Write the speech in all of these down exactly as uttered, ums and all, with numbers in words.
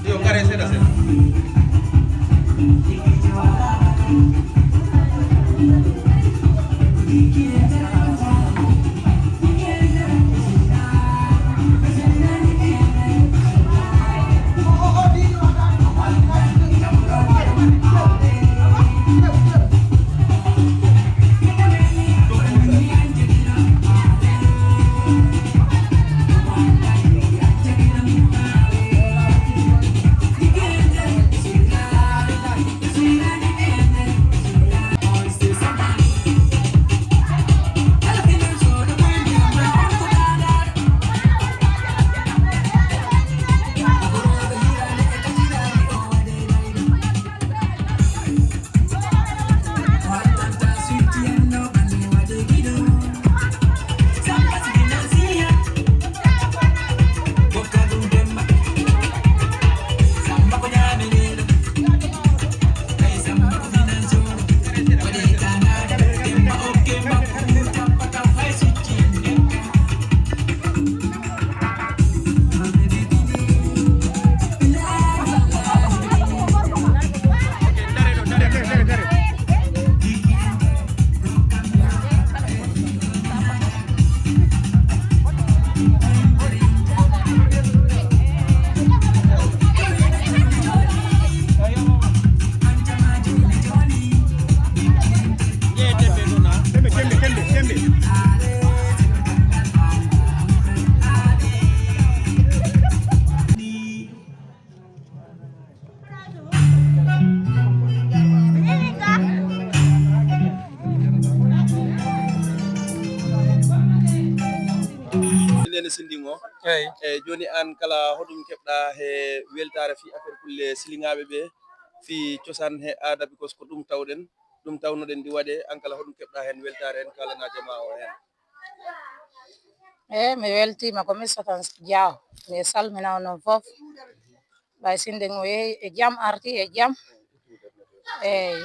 Yo, ngare seeɗa seeɗa. Nene Sindingo. Eyi. Eyi, jooni aan kala hoɗum keɓɗaa he weltaare fii affaire kulle Silinŋaaɓe ɓe, fii cosaan he aada, because ko ɗum tawɗen, ɗum tawnoɗen ɗi waɗe, aan kala hoɗum keɓɗaa heen weltaare, en kaalana jamaa o heen? Eyi, mi weltiima, ko mi Satan Diaw. Mi salmina onon fof. Ɓay Sindingo yehi e jam, arti e jam. Eyi,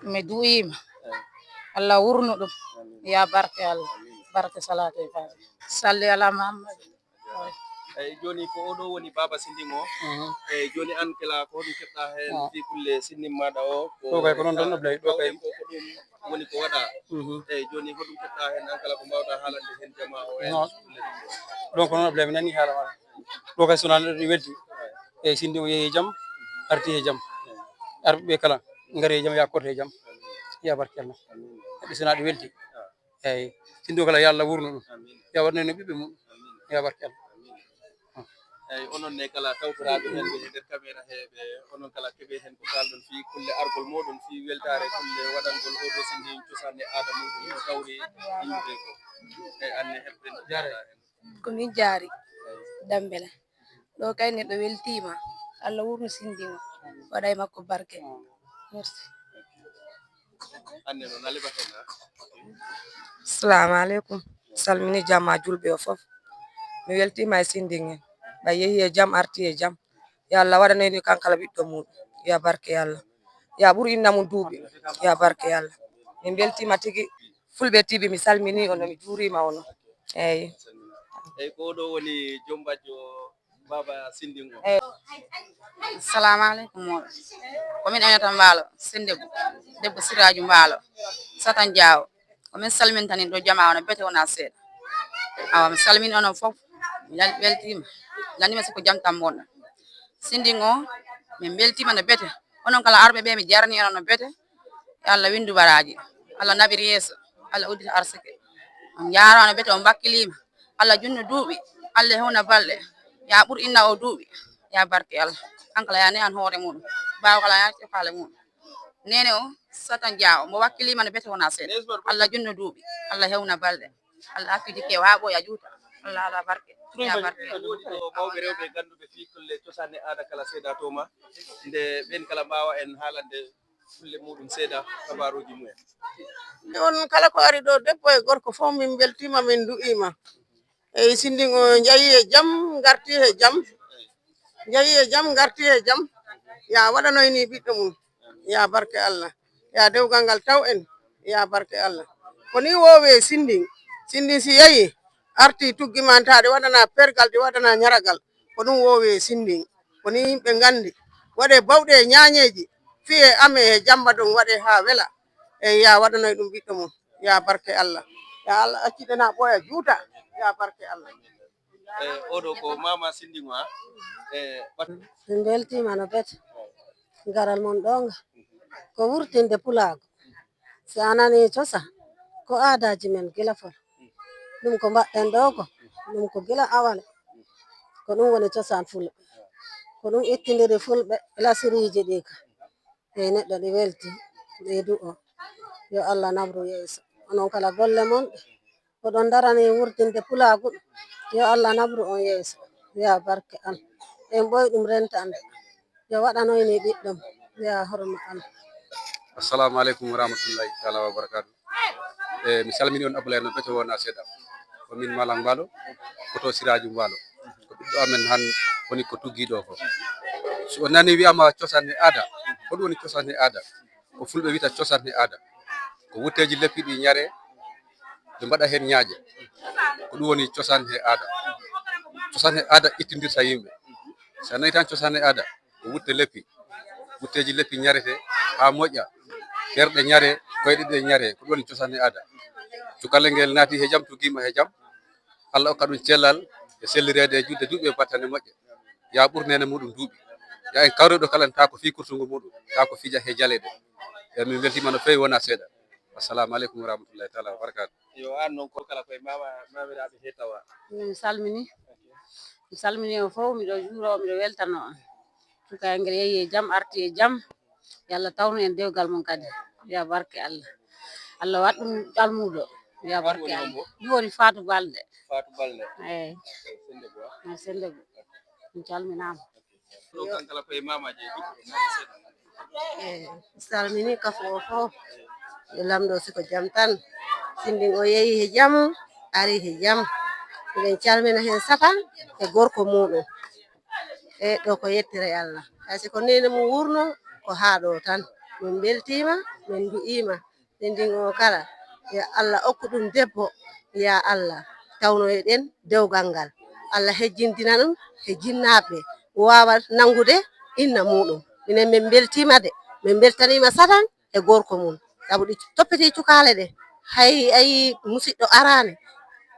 mi du'iima. Allah wurnu ɗum. Ya barke Allah. Barke salatu e faati. Salli ala Muhammad. Eyi, jooni ko oɗo woni Baaba Sindingo. Mhm. Eyi, jooni aan kala ko hoɗum keɓɗaa heen fii kulle Sindingo maaɗa o? Ko ɗo kay ko noon tan, Ablaye, ɗo kay ko, ko ɗum woni ko waɗaa. Mhm. Eyi, jooni hoɗum keɓɗaa heen aan kala ko mbaawɗaa haalande heen jamaa o heen? Non. Ɗon ko noon, Ablaye, mi nanii haala maa. Ɗo kay so wonaa neɗɗo welti. Eyi, Sindingo yehi e jam, arti e jam. Arɓe ɓe kala ngari e jam, yaa korte e jam. Ya barke Allah. Neɗɗo so wonaa ɗo welti. Eyi, Sindingo kala, yo Allah wurnu ɗum. Amin. Yo waɗ noon e ɓiɓɓe mum. Amin. Yo barke Allah. Amin. Eyi, onon ne kala tawtoraaɓe men ɓe e nder caméra he, ɓe, onon kala keɓe heen ko kaalɗon fii kulle argol mooɗon, fii weltaare kulle waɗangol oo ɗoo Sindingo cosaan e aada muuɗum, no tawri yimɓe ɓe ko. Eyi, aan ne heɓden ko kaalɗaa heen. Ko min Jaari Dambela. Ɗo kay neɗɗo weltiima. Allah wurnu Sindingo, waɗa e makko barke. Merci. Aan ne noon, a liɓato na? Assalamu aleykum. Salmini jamaa julɓe o fof. Mi weltiima e Sindingo. Ɓay yehi e jam, arti e jam. Yo Allah waɗanoyni kankala ɓiɗɗo mum. Ya barke Allah. Ya ɓur inna mum duuɓi. Ya barke Allah. Min mbeltiima tigi. Fulɓe T V, mi salmini on, mi juuriima on. Eyi. Eyi, ko ɗo woni joom bajjo Baaba Sindingo. Eyi. Assalamu aleykum, mawɗo. Ko min Aminata Mbaalo, Sendebo, debbo Siraaju Mbaalo, Satan Jaawo. Ko min salmintani ɗo jamaa o no bete wonaa seeɗa. Awa, mi salmini onon fof, mi wel-, weltiima. Naniima si ko jam tan wonɗon. Sindingo, min mbeltiima no bete. Onon kala arɓe ɓe, mi jarni onon no bete. Yo Allah winndu baraaji. Allah naɓir yeeso. Allah uddita arsike. On njaaraama no bete, on mbakkiliima. Allah junnu duuɓi. Allah hewna balɗe. Ya ɓur inna o duuɓi. Ya barke Allah. Kankala ya ne an hoore muɗum. Baawo kala ya ne faale muɗum. Neene o Satan Jaawo, mo wakkiliima no bete wonaa seeɗa. Allah junnu duuɓi. Allah hewna balɗe. Allah hakkiji kew haa ɓooya juuta. Allah ala barke. Ya barke. Woodi ɗo mawɓe rewɓe ngannduɓe fii kulle cosaan e aada kala seedaa to ma. Nde ɓeen kala mbaawa en haalande kulle muɗum seeɗa, kabaaruuji mumen. Nde on kala ko ari ɗo, debbo e gorko fof, min mbeltiima, min ndu'iima. Eyi, Sindingo njahi e jam, ngarti e jam. Njahi e jam, ngarti e jam. Ya waɗanoyni ɓiɗɗo mum. Ya barke Allah. Ya dewgal ngal taw en. Ya barke Allah. Ko ni woowee Sindin. Sindin si yehi, arti tuggi mantaade, waɗana pergal, ɗi waɗana ñaragal. Ko ɗum woowee Sindin. Ko ni yimɓe nganndi. Waɗee bawɗe e ñaañeeji. Fiyee amee e jamba ɗum waɗee haa wela. Eyi, ya waɗanoy ɗum ɓiɗɗo mum. Ya barke Allah. Ya Allah acciɗe na ɓooya juuta. Ya barke Allah. E oɗo ko mama Sindin o ha? E bat- Min mbeltiima no bet garal mon ɗo nga. Ko wurtinde pulaagu. Si a nani cosaan, ko aadaaji men gila fol. Ɗum ko mbaɗɗen ɗo ko, ɗum ko gila awale. Ko ɗum woni cosaan fulɓe. Ko ɗum ittindiri fulɓe lasiriiji ɗi ka. Eyi neɗɗo ɗi welti, ɗi du'o. Yo Allah nabru yeeso. Onon kala golle mon ɗe. Oɗon darani wurtinde pulaagu. Yo Allah nabru on yeeso. Ya barke Allah. En ɓoy ɗum rentande. Yo waɗanoyni ɓiɗɗum. Ya horma Allah. Assalamu aleykum wa rahmatullahi taala wa barakatu. E mi salmini on Abdoulaye no beto wona seeɗa. Ko min Malang Mbaalo, koto Siraju Mbaalo. Ko ɓiɗɗo amen han woni ko tuggi ɗo ko. So o nani wiyama cosaan e aada, ko ɗum woni cosaan e aada? Ko fulɓe wiyta cosaan e aada. Ko wutteeji leppi ɗi ñare, ɓe mbaɗa heen ñaaƴe. Ko ɗum woni cosaan e aada. Cosaan e aada ittindirta yimɓe. So a nani tan cosaan e aada, ko wutte leppi. Wutteeji leppi ñarete haa moƴƴa. Ɓerɗe ñare, koyɗe ɗe ñare, ko ɗum woni cosaan e aada. Cukalel ngel naati he jam, tuggiima he jam. Allah okka ɗum cellal e sellireede e juutde duuɓi e battane moƴƴe. Ya ɓur neene muɗum duuɓi. Ya en kawriɗo kala en taa ko fii kurtungu muɗum, taa ko fija he jaleeɗe. E min weltiima no feewi wona seeɗa. Assalamu aleykum wa rahmatullahi taala wa barakatu. Yo an noon ko kala koye mama mamiraaɓe he tawa. Min salmini. Mi salmini on fof, miɗo juuro on, miɗo weltano on. Cuka engel yehi e jam, arti e jam. Yo Allah tawnu en dewgal mum kadi. Ya barke Allah. Allah waɗ ɗum almuudo. Ya barke Allah. Ɗum woni Fatou Balde. Fatou Balde. Eyi. Sende Ba. Sende Ba. On calminaama. Ɗo kankala koye mamaji e ɓiɓɓe. E salmini kafo o fof. Yo lamɗo siko jam tan. Sindin o yehi he jam, ari he jam. Miɗen calmina heen satan e gorko muɗum. E ɗo ko yettere Allah. Hay si ko neene mum wurno ko haa ɗo tan. Min mbeltiima, min ndu'iima. Sindin o kala, yo Allah okku ɗum debbo, ya Allah, tawnoyo ɗen dewgal ngal. Allah hejjindina ɗum he jinnaaɓe, waawa nanngude inna muɗum. Minen min mbeltiima de, min mbeltaniima satan e gorko mum. Sabu ɗi toppiti cukaale ɗe, hay ayi musiɗɗo araani,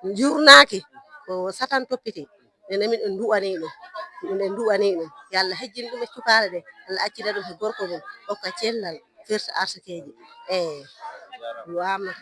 njurnaaki, ko satan toppiti. Enen min en nduwani ɗum, min en nduwani ɗum. Yo Allah hejjin ɗum e cukaale ɗe, Allah accida ɗum e gorko mum, okka cellal, firta arsakeeji. Eyi, mi waama.